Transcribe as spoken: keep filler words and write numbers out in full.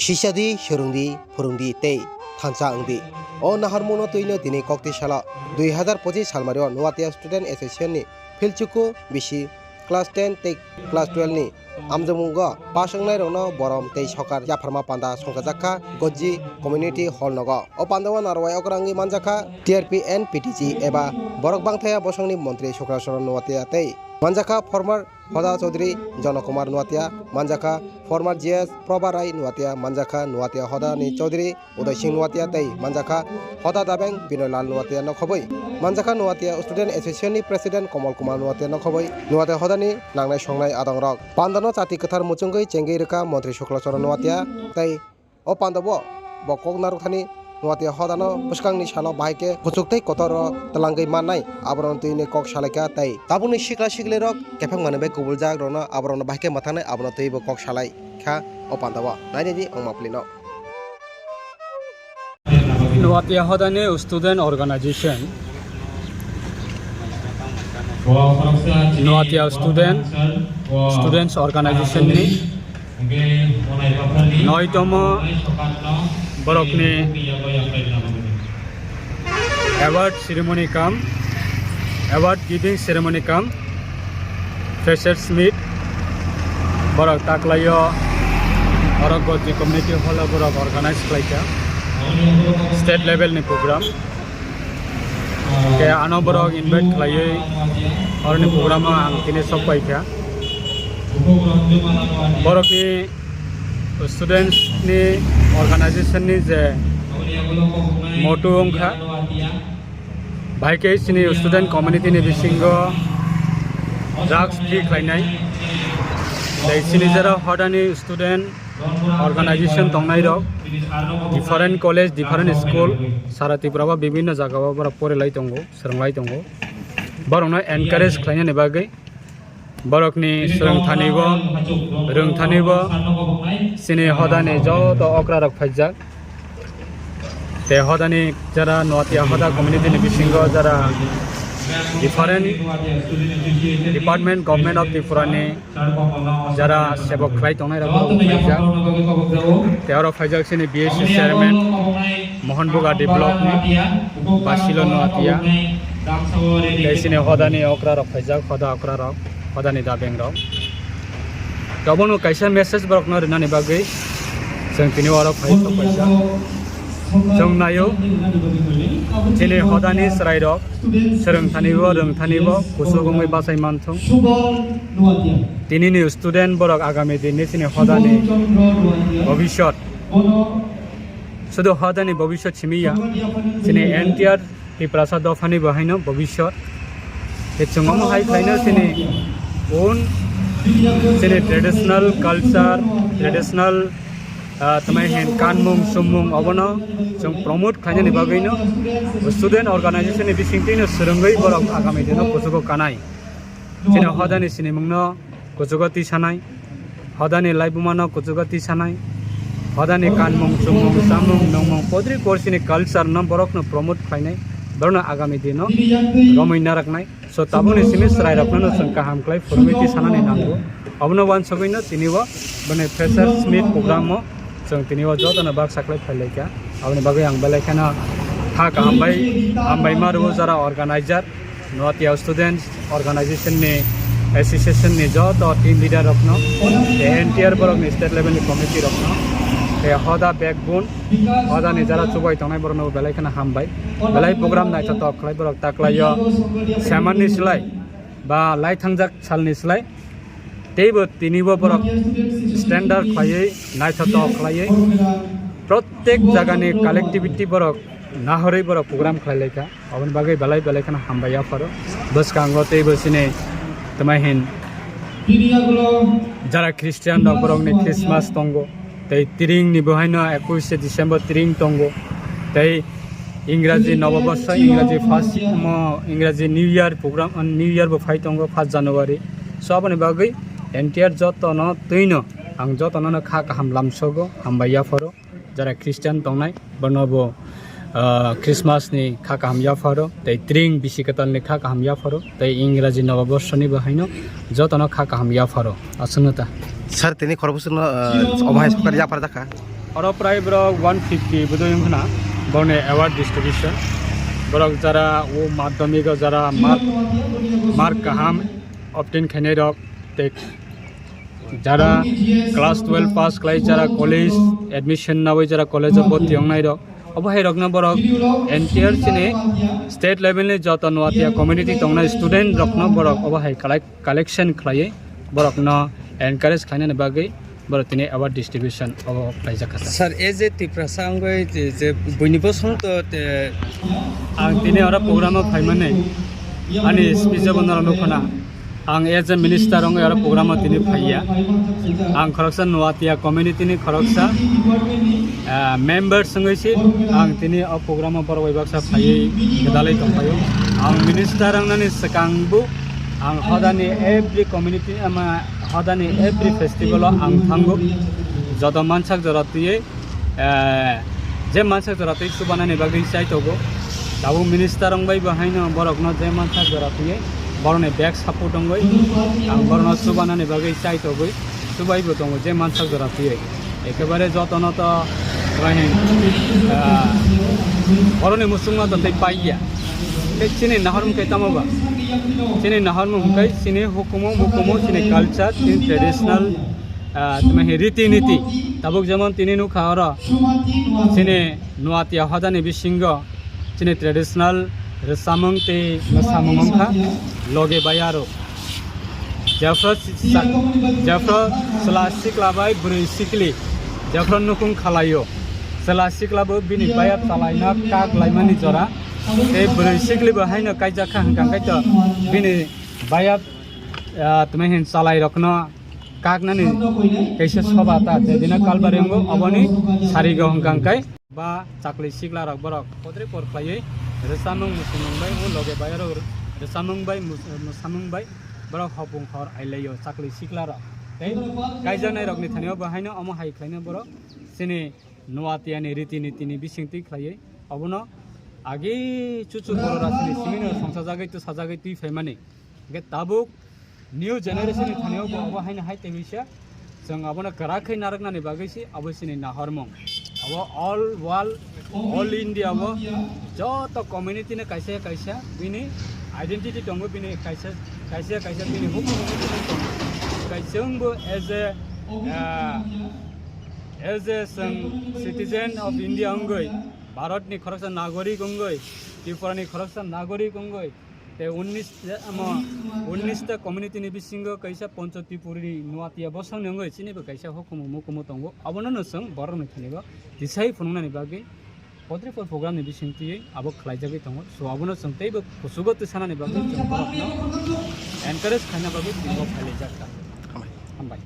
Sisadi, swrwngdi, phwrwngdi tei thansa wngdi. O naharmungno twino tini kokti salo dui hazar pochis salmario Nuatia Student Association ni Philchuku bisi class ten tei class twelve ni amjokmungo pass wngnairokno borom tei sokar yapharma panda songchajakha Gojji Community Hall nogo. O pandao narwai okrangwi manjakha T R P and P T G eba borok bangthaya bosongni montri Sukrasoro Nuatia tei manjakha former Hoda Chaudhary Jono Kumar Nuatia, manjakha former G S Prabha Rai Nuatia, manjakha Nuatia Hoda ni Chaudhary Uday Singh Nuatia tei manjakha Hoda Dabeng Binoy Lal Nuatia nokhobwi, manjakha Nuatia Student Association ni President Komol Kumar Nuatia nokhobwi, Nuatia Hoda ni nangnai songnai adongrok. Pandano chati kwthar muchungwi chengwi rwkha Montri Shukla Charan Nuatia tei o pandao bo kok narwkthani Nuatia Hodano bwskangni salo bahai khe kuchuk tei kotor o twlangwi mannai, aborokno twi hwnwi kok salaikha tei tabukni sikla siklirok kephang manwi bai kubuljak rokno aborokno bahai khe mwthangnai abono twibo kok salai kha o pandao. Nainani wngma plino. Nuatia Hodani Student Organization, Nuatia Student, Students Organization ni noitomo borokni award ceremony cum, award giving ceremony cum, freshers meet borok taklaio. Oro Gojji Community Hall o borok organize khlaikha state level ni program. Ke ano borok invite khlaiwi oroni program o ang tini sok paikha. Borokni students ni organization ni je motto wngkha, bahai khe chini student community ni bisingo drugs free khlainai. Tei chini jora hodani student organization tongnai rok, different college, different school, sara Tripura o bibinno jaga o borok porilai tongo, swrwnglai tongo. Borokno encourage khlainani bagwi borokni swrwngthanibo, rwngthanibo chini hodani joto okrarok phaijak. Tei hodani jara Nuatia hoda community ni bisingo jara different department, Government of Tripura ni jara sebok khlai tongnai rok borok phaijak. Tei oro phaijak chini B S C chairman Mohon Bugadi block ni Basilo Nuatia. Tei chini hodani okra rok phaijak, hoda okra rok, hodani dabeng rok. Tobono kaisa message borokno rinani bagwi chwng tini oro phai sok paisa. Chwng naio, chini hodani chwrairok swrwngthanibo, rwngthanibo kuchuk wngwi bachai manthung. Tinini student borok agami dinni chini hodani bobisot. Sudu hodani bobisot simi ya, chini entire Tiprasa dophani bo haino bobisot. Tei chwng omo hai khlaino chini own chini traditional culture, traditional, ah, tamo hin kanmung sumung obono chwng promote khlainani bagwino student organization ni bisingtwino swrwngwi borok agami dino kuchugo kanai. Chini hodani sinimungno kuchugo tisanai, hodani laibumano kuchugo tisanai, hodani kanmung, chumung, chamung, nungmung, podri korsini culture no borokno promote khlainai, borokno agami dino romwi naraknai. So, tabukni simi chwrairokno chwng kaham khlai phwrwngwi tisanani nango. Obono uansugwino tinibo bini freshers meet program o chwng tinibo jotono baksa khlai phailaikha. Aboni bagwi ang belai kheno kha kaham bai, hambai ma rwo jara organizer. Nuatia Students Organization ni, Association ni joto team leader rokno, tei entire borok ni state level ni committee rokno, tei hoda backbone, hoda ni jara chubai tongnai borokno belai kheno hambai. Belai program naithotok khlai borok taklaio, semanni slai ba lai thangjak salni slai teibo tinibo borok standard khlaiwi, naithotok khlaiwi, protek jagani collectivity borok nahorwi borok program khlailaikha. Aboni bagwi belai belai kheno hambai yapharo. Bwskango teibo chini tamo hin jara Christian rok borokni Christmas tongo. Tei tring ni bo haino ekush se December tring tongo. Tei Ingraji Noboborsho, Ingraji first, mo, Ingraji New Year program, New Year bo phai tongo, first January. So, aboni bagwi entire jotono twino, ang jotono no kha kaham lamsogo, hambai yapharo. Jara Christian tongnai, bono bo, ah, Christmas ni kha kaham yapharo, tei tring bisi kwtal ni kha kaham yapharo, tei Ingraji Noboborsho ni bo haino jotono kha kaham yapharo. Aswkno ta. Sir, tini khorokbwswkno, ah, omo hai sokar yaphar jakha? Oro prai borok one fifty bodoi wngkhna borokni award distribution. Borok jara o madhyamik o jara mark, mark kaham obtain khainai rok tei jara class twelve pass khlai, jara college admission nawi, jara college o bhorti wngnai rok, obo hai rokno borok entire chini state level ni joto Nuatia community tongnai student rokno borok obo hai collect, collection khlaiwi borokno encourage khlainani bagwi borok tini award distribution obo khlaijak kha, sir. Sir, as a Tiprasa wngwi je, je buini bosong to te ang tini oro program o phaimani ani speech o bono rok nukho na. Ang as a minister wngwi oro program o tini phaiya. Ang khoroksa Nuatia community ni khoroksa, ah, member wngwi si ang tini o program o borok bai baksa phaiwi gwdalwi tongphaio. Ang minister wngnani swkang bo ang hodani every community ama hodani every festival o ang thango. Joto mansak jora twiwi eh, je mansak jora twi chubanani bagwi chai tongo. Tabuk minister wngbai bo haino borokno je mansak jora twiwi borokni bag support wngwi ang borokno chubanani bagwi chai tongwi chubai bo tongo je mansak jora twiwi. Ekebare jotono to twiwi, ah, borokni muchungma to tei paiya. Tei chini nahormung khe tamo ba? Chini nahormung hwnkhe chini hukumu mukumu chini culture, chini traditional, ah, tamo he riti niti. Tabuk jemon tini nukha oro chini Nuatia hodani bisingo chini traditional rwchapmung tei mwsamung wngkha loge bai aro. Jephru sa-, jephru chwla sikla bai bwrwi sikli jephru nukhung khalaio. Chwla sikla bo bini bayap chalaina kak laimani jora. Tei bwrwi sikli bo haino kaijak kha hwnkha khe to bini bayap, ah, tamo hin chalairokno kaknani kaisa soba ta, tei bini kalbari wngo, oboni sarigo hwnkha khe ba chakli sikla rok borok potri por khlaiwi rwchapmung muchungmung bai o loge bai aro rwchapmung bai mus-, mwsamung bai borok hopung hor ailaio chakli sikla rok. Tei kaijaknai rokni thani o bo haino omo hai khlaino borok chini Nuatiani riti nitini bisingtwi khlaiwi obono agi chuchu borok rok chini simino songchajagwi twsajagwi twi phaimani. Hwnkhe tabuk new generation ni thani o bo obo haino hai twi bisa chwng abono kwrak khe narwknani bagwi se abo chini nahormung. Abo all world, all India o joto community ni kaisa kaisa bini identity tongo, bini kaisa, kaisa kaisa bini hukumu tongo. Tei chwngbo as a, ah, as a chwng citizen of India wngwi, Bharat ni khoroksa nagorik wngwi, Tripura ni khoroksa nagorik wngwi, tei unnish, amo, unnish ta community ni bisingo kaisa Pancho Tripuri ni Nuatia bosong ni wngwi chini bo kaisa hukumu mukumu tongo. Abono no chwng borok ni thani bo tisai phunuknani bagwi potri por program ni bising twi abo khlaijagwi tongo. So abono chwng tei bo kuchugo twi sanani bagwi chwng borok no encourage khaina bagwi chwng bo phailaijak kha. Hambai. Hambai.